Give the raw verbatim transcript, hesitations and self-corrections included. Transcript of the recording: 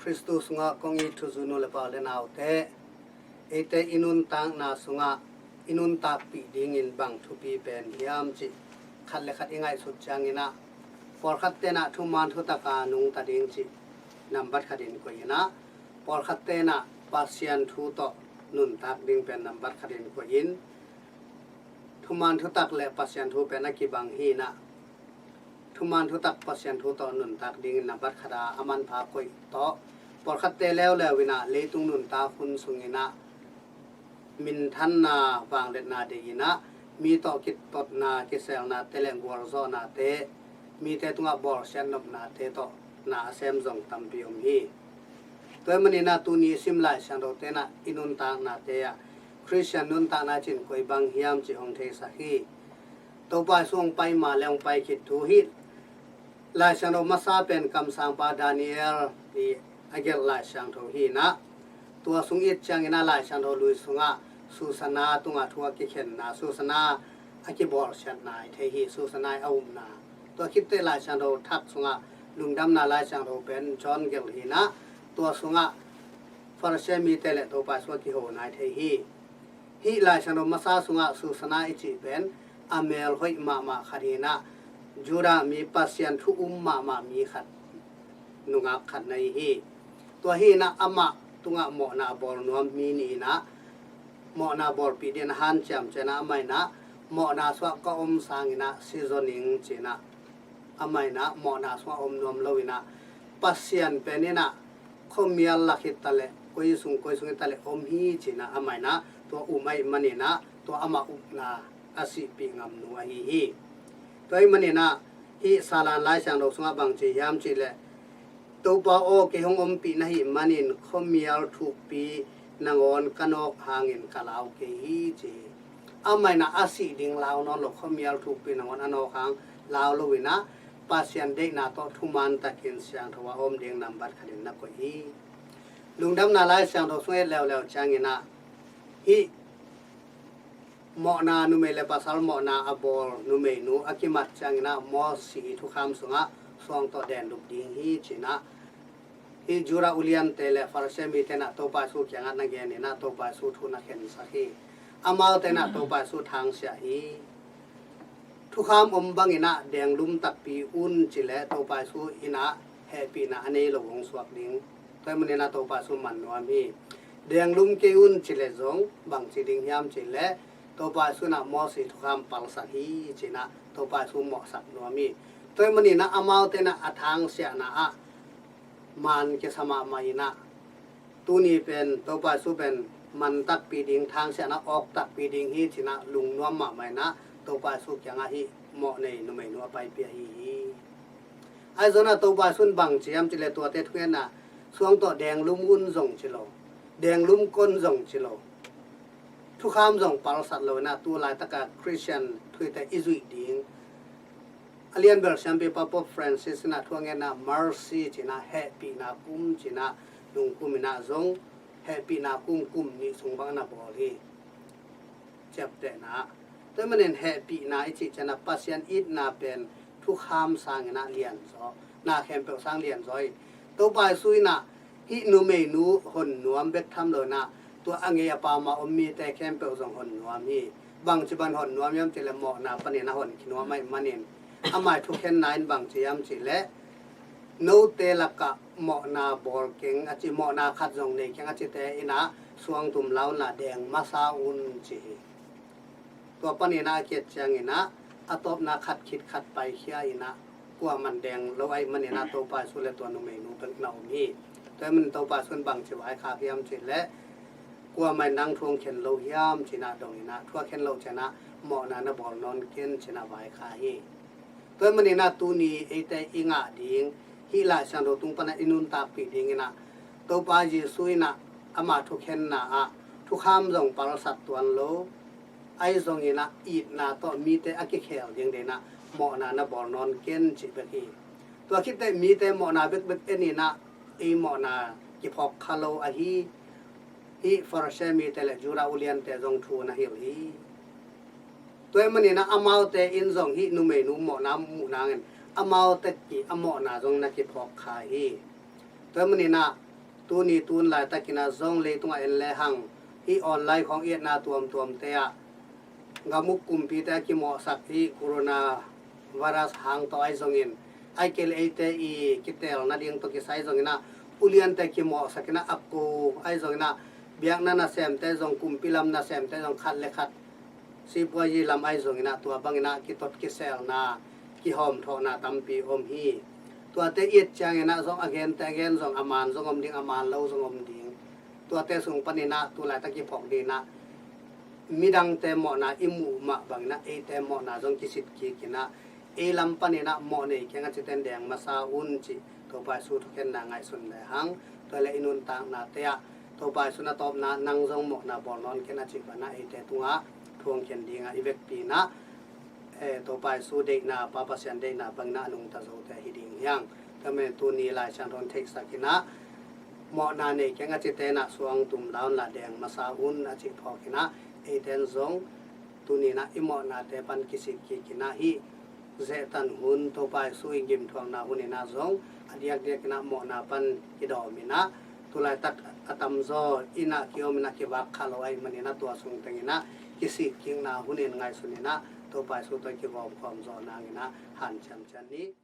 Khristu sungah kong it thuzui nu le pa le naute, eite i nuntakna sungah i nuntakpih dingin bang thupi pen hiam cih khat le khat i ngaihsut ciangin ah, pawlkhat tenah thuman thutak a nungta ding cih nambat khatin koih in ah, pawlkhat tenah Pasian thu tawh nuntak ding pen nambat khatin koih in, thuman thutak le Pasian thu pen a kibang hi in ah, thuman thutak Pasian thu tawh nuntak dingin nambat khat a a manpha koih tawh, pawlkhatte leuleu in ah leitung nuntak hun sungin ah minthanna, vangliatna dei in ah mi tawh kitotna, kiselnate le gualzawhnate, mite tungah bawlsiat nopnate tawh na a sem zong tampi om hi. Tua ahih manin ah tuni i sim Lai Siangtho tenah i nuntaknate ah Khristian nuntakna cih in koi bang hiam cih hong theisak hi. Topa Jesu hong pai ma le hong pai khit thu hi. Lai Siangtho masa pen kamsangpa Daniel i a gelh Lai Siangtho hi in ah, tua sung i et ciangin ah Lai Siangtho lui sungah Susanna tungah thu a kikhenna, Susanna a kibawlsiatna i thei hi, Susanna i a upna. Tua khit teh Lai Siangtho thak sungah Lungdamna Lai Siangtho pen John gelh hi in ah, tua sungah Farisi mite le Topa Jesu a kihona i thei hi. Hih Lai Siangtho masa sungah Susanna i cih pen a mel hoih mahmah khat hi in ah, Judah mi, Pasian thu um mahmah mi khat, nungak khat na hi hi. Tua hi in ah amah tungah mawhna bawl nuam mi nih in ah mawhna bawlpih dingin a hanciam ciangin ah, amah in ah mawhna sungah ka om sangin ah si zaw ning ci in ah, amah in ah mawhna sungah om nuam lo in ah, Pasian pen in ah khuamial lak hi ta leh, koi sung koi sung hi ta leh om hi ci in ah, amah in ah tua um ahih manin ah tua amah upna a sihpih ngam nu ahi hi. Tua ahih manin ah hih Salan Lai Siangtho sungah bang ci hiam cih leh, Topa aw, kei hong ompih na hih manin khuamial thukpi nangawn ka nawk hangin ka lau kei hi ci hi. Amah in ah a sih ding lau nawn lo, khuamial thukpi nangawn a nawk hang lau lo in ah Pasian deihna tawh thuman takin siangtho a om ding nambat khatin na koih hi. Lungdamna Lai Siangtho sung et leuleu ciangin ah hih mawhna, numei le pasal mawhna a bawl numeinu a kimat ciangin ah Moses i thukham sungah suang tawh denglup ding hi ci in ah, hih Judah uliante le Farisi mite in ah Topa Jesu kiangah na gen in ah Topa Jesu thu na khensak hi. Amaute in ah Topa Jesu thangsiah hi. Thukham om bangin ah denglum takpi un ci leh Topa Jesu in ah hehpihna a nei lo hong suak ding. Tua ahih manin ah Topa Jesu man nuam hi. Denglum kei un ci leh zong bang ci ding hiam cih leh, Topa Jesu in ah Moses thukham palsat hi ci in ah Topa Jesu mawhsak nuam hi. Tua ahih manin ah amaute in ah a thangsiahna ah man kisa mahmah in ah, tuni pen Topa Jesu pen man takpi ding, thangsiahna awk takpi ding hi ci in ah lungnuam mahmah in ah Topa Jesu kiangah hih mawh nei numeinu a paipih ahi hi. Ahi zongin ah Topa Jesu in bang ci hiam cih leh, tuate thungetna, suang tawh denglum un zong ci lo, denglum kon zong ci lo, thukham zong palsat lo in ah tu laitak a Khristian thuhilhte i zuih ding. A lianbel siampipa Pope Francis in ah thu a ngetna mercy ci in ah, hehpihna kum ci in ah, lungkum in ah zong hehpihna kum, kum nih sung bang na bawl hi. Ciaptehna. Tua ahih manin hehpihna i cih ciangin ah Pasian itna pen thukham sangin ah lianzaw, na khempeuh sang lianzaw hi. Topa Jesu in ah hih numeinu hon nuam bek tham lo in ah, tua a ngei a pam a om mite khempeuh zong hon nuam hi. Bangci bang hon nuam hiam cih leh mawhna panin a hon khin nuam ahih manin, amah i thukhenna in bang ci hiam cih leh, note lakah mawhna bawl keng a ci, mawhna khat zong nei keng a cite in ah suangtum lau in ah deng masa un ci hi. Tua panin ah a ki-et ciangin ah a tawpna khat khit khat paikhia in ah kuamah in deng lo ahih manin ah Topa Jesu le tua numeinu bek na om hi. Tua ahih manin Topa Jesu in bangci vaikhak hiam cih leh, kuamah in nang thu hong khen lo hiam ci in ah dong in ah, thu a khen loh ciangin ah mawhna na bawl nawn ken ci in ah vaikhak hi. Tua ahih manin ah tuni eite i ngah ding, hih Lai Siangtho tung pan ah i nuntakpih dingin ah, Topa Jesu in ah ama thukhenna ah thukham zong palsat tuan lo, ahi zongin ah itna tawh mite a kikhel ding dingin ah mawhna na bawl nawn ken cih bek hi. Tua khit teh mite mawhna bekbek en in ah ei mawhna kiphawk kha lo ahi, hih Farisi mite le Judah uliante zong thu na hilh hi. Tua ahih manin ah amaute in zong hih numeinu mawhna muh nangin amaute ki a mawhna zong na kiphawk kha hi. Tua ahih manin ah tuni tun laitakin ah zong leitungah en lehang, hih online khawng i etna tuamtuamte ah gam uk kumpite a kimawhsak hih coronavirus hang tawh ahi zongin, ahih kei leh eite i kiteelna ding tawh kisai zongin ah uliante kimawhsakin ah a ko ahi zongin ah biakna nasemte zong, kumpi lam nasemte zong khat le khat, sipuazi lam ahi zongin ah tua bangin ah kitot kiselna, kihawmthawhna tampi om hi. Tuate i et ciangin ah zong a gente a gen zong a man zong om ding, a man lo zong om ding. Tuate sung panin ah tu laitak i phawk dingin ah midangte mawhna i muh mah bangin ah eite mawhna zong kisit kikin ah ei lam panin ah mawh nei keng a cite in deng masa un cih Topa Jesu thukhenna ngaihsun lehang, tua leh i nuntaknate ah Topa Jesu na tawpna nang zong mawhna bawl nawn ken a cih banah eite tungah thu hong khen dingah i vekpi in ah, eh, Topa Jesu deihna, Pa Pasian deihna bangin ah a nungta zote hi ding hi hang. Tua manin tuni Lai Siangtho in theihsakin ah mawhna nei keng a cite in ah suang tum la un la, deng masa un a cih phawkin ah eite in zong tuni in ah i mawhnate pan kisik kikin ah hih zehtan hun, Topa Jesu i gimthuakna hun in ah zong a diakdiakin ah mawhna pan kidawmin ah tu laitak a tamzaw in ah ki-om in ah kivak kha lo ahih manin ah tua sung tengin ah kisik kikna hun in ngaihsun in ah Topa Jesu tawh i kigawmkhawm zawh nangin ah hanciam ciat ni.